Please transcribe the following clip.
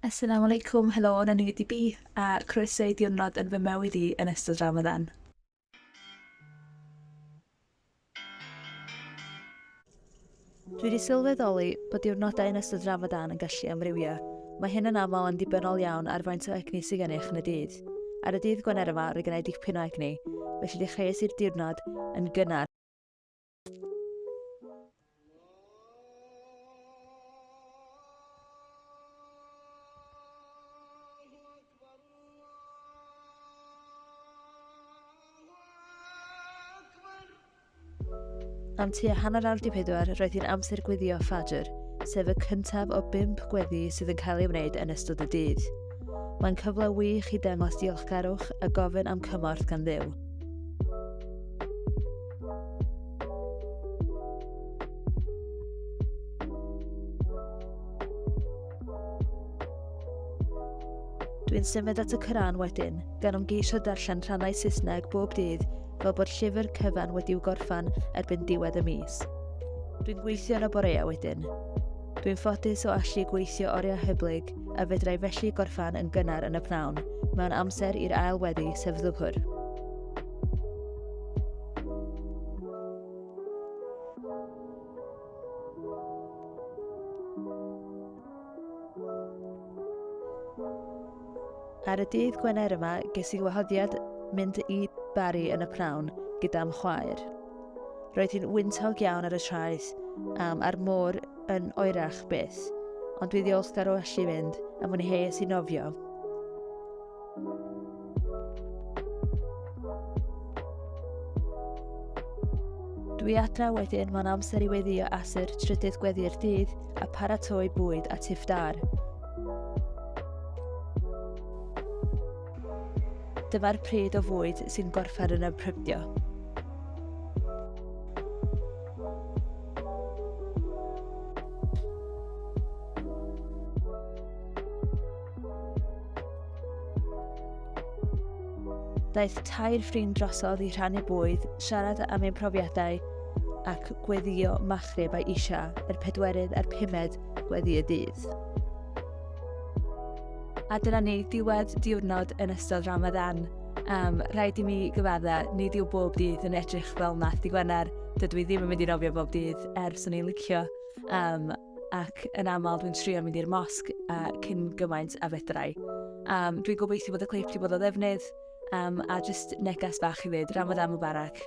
Assalamu alaikum, helo, yn enw i ydi Bi, a croeso i diwrnod yn fy mywyd i yn ystod Ramadan. Dwi wedi sylweddoli bod diwrnodau yn ystod Ramadan yn gallu amrywio. Mae hyn yn aml yn ddibynnol iawn ar faint o egni sydd gennych yn y dydd. Ar y dydd Gwener yma, roedd gennau dipyn o egni, felly dechreuais i'r diwrnod yn gynnar. Am tua 3:30 roedd hi'n amser gweddio Fajr, sef y cyntaf o bump gweddi sydd yn cael ei wneud yn ystod y dydd. Mae'n cyfle wych i dangos diolchgarwch a gofyn am cymorth gan Dduw. Dwi'n symud at y Coran wedyn, gan ymgeisio darllen rhannau Saesneg bob dydd fel bod llyfr cyfan wedi'w gorffan erbyn diwedd y mis. Dwi'n gweithio yn y boreau wedyn. Dwi'n ffodus o allu gweithio oriau hyblyg a fedrai felly gorffan yn gynnar yn y pnawn, mewn amser i'r ail weddi sef Dhuhr. Ar y dydd Gwener yma, ges i wahoddiad mynd i Bari yn y pnawn gyda'm chwaer. Roedd hi'n wyntog iawn ar y traeth um, a'r môr yn oerach byth, ond dwi ddiolchgar o allu fynd a mwynheus i nofio. Dwi adra wedyn mae'n amser i weddio Asr, trydydd gweddi'r dydd, a paratoi bwyd at iftar. Dyma'r pryd o fwyd sy'n gorffen yn ymprydio. Daeth tair ffrind drosodd i rhannu bwyd, siarad am ein profiadau ac gweddio Maghrib a Isha, yr pedwerydd a'r pumed gweddi y dydd. A dyna ni, diwedd diwrnod yn ystod Ramadan. Um, rhaid i mi gyfadda, nid yw bob dydd yn edrych fel nath di Gwener. Dydw i ddim yn mynd i nofio bob dydd, er swn i'n licio. Um, ac yn aml dwi'n trio mynd i'r mosg cyn gymaint a fedrai. Um, dwi'n gobeithio bod y clip wedi bod o ddefnydd um, a jyst neges bach i ddweud Ramadan Mubarak.